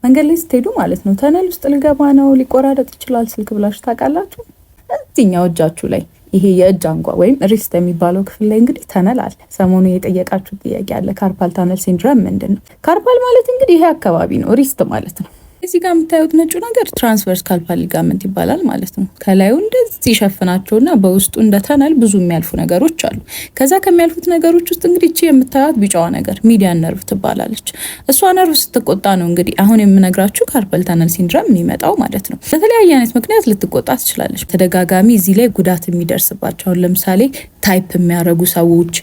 መንገድ ላይ ስትሄዱ ማለት ነው tunnel ውስጥ ልገባ ነው፣ ሊቆራረጥ ይችላል ስልክ ብላችሁ ታውቃላችሁ? እዚህኛው እጃችሁ ላይ ይሄ የእጅ አንጓ ወይም wrist የሚባለው ክፍል ላይ እንግዲህ tunnel አለ። ሰሞኑ የጠየቃችሁ ጥያቄ አለ። Carpal tunnel syndrome ምንድን ነው? Carpal ማለት እንግዲህ ይሄ አካባቢ ነው፣ wrist ማለት ነው። እዚህ ጋር የምታዩት ነጩ ነገር transverse carpal ligament ይባላል ማለት ነው። ከላዩ እንደዚህ ይሸፍናቸውና በውስጡ እንደ tunnel ብዙ የሚያልፉ ነገሮች አሉ። ከዛ ከሚያልፉት ነገሮች ውስጥ እንግዲህ እቺ የምታዩት ቢጫዋ ነገር median nerve ትባላለች። እሷ ነርቭ ስትቆጣ ነው እንግዲህ አሁን የምነግራችሁ carpal tunnel syndrome የሚመጣው ማለት ነው። በተለያየ አይነት ምክንያት ልትቆጣ ትችላለች። ተደጋጋሚ እዚህ ላይ ጉዳት የሚደርስባቸው፣ አሁን ለምሳሌ type የሚያደርጉ ሰዎች፣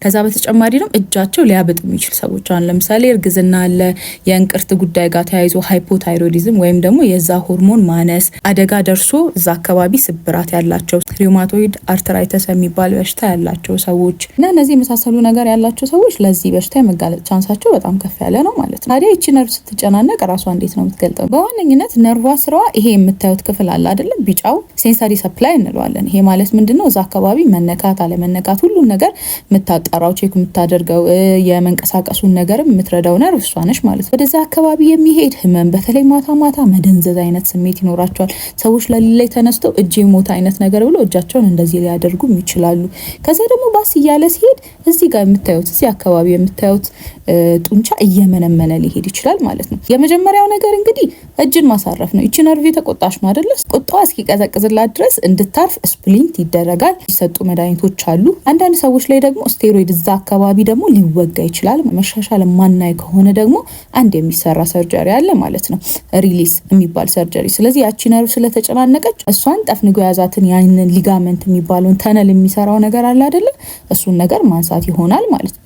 ከዛ በተጨማሪ ደግሞ እጃቸው ሊያብጥ የሚችል ሰዎች፣ አሁን ለምሳሌ እርግዝና አለ፣ የእንቅርት ጉዳይ ጋር ተያይዞ hypothyroidism ወይም ደግሞ የዛ ሆርሞን ማነስ አደጋ ደርሶ እዛ አካባቢ ስብራት ያላቸው፣ rheumatoid arthritis የሚባል በሽታ ያላቸው ሰዎች እና እነዚህ የመሳሰሉ ነገር ያላቸው ሰዎች ለዚህ በሽታ የመጋለጥ chance ኣቸው በጣም ከፍ ያለ ነው ማለት ነው። ታዲያ ይቺ ነርቭ ስትጨናነቅ ራሷ እንዴት ነው የምትገልጠው? በዋነኝነት ነርቫ ስራዋ ይሄ የምታዩት ክፍል አለ አይደለም? ቢጫው sensory supply እንለዋለን። ይሄ ማለት ምንድነው? እዛ አካባቢ መነካት አለመነካት ሁሉን ነገር የምታጣራው፣ check የምታደርገው፣ የመንቀሳቀሱን ነገርም የምትረዳው ነርቭ እሷ ነች ማለት ነው። ወደዛ አካባቢ የሚሄድ ህመም፣ በተለይ ማታ ማታ መደንዘዝ አይነት ስሜት ይኖራቸዋል። ሰዎች ለሊት ላይ ተነስተው እጄ ሞተ አይነት ነገር ብሎ እጃቸውን እንደዚህ ሊያደርጉም ይችላሉ። ከዛ ደግሞ ባስ እያለ ሲሄድ እዚህ ጋር የምታዩት፣ እዚህ አካባቢ የምታዩት ጡንቻ እየመነመነ ሊሄድ ይችላል ማለት ነው። የመጀመሪያው ነገር እንግዲህ እጅን ማሳረፍ ነው። ይቺ ነርቭ የተቆጣች ነው አይደለ? ቁጣዋ እስኪቀዘቅዝላት ድረስ እንድታርፍ splint ይደረጋል። የሚሰጡ መድኃኒቶች አሉ። አንዳንድ ሰዎች ላይ ደግሞ ስቴሮይድ እዛ አካባቢ ደግሞ ሊወጋ ይችላል። መሻሻል የማናይ ከሆነ ደግሞ አንድ የሚሰራ surgery አለ ማለት ነው፣ release የሚባል surgery። ስለዚህ ያቺ ነርቭ ስለተጨናነቀች እሷን ጠፍንጎ የያዛትን ያንን ligament የሚባለውን tunnel የሚሰራው ነገር አለ አይደለ? እሱን ነገር ማንሳት ይሆናል ማለት ነው።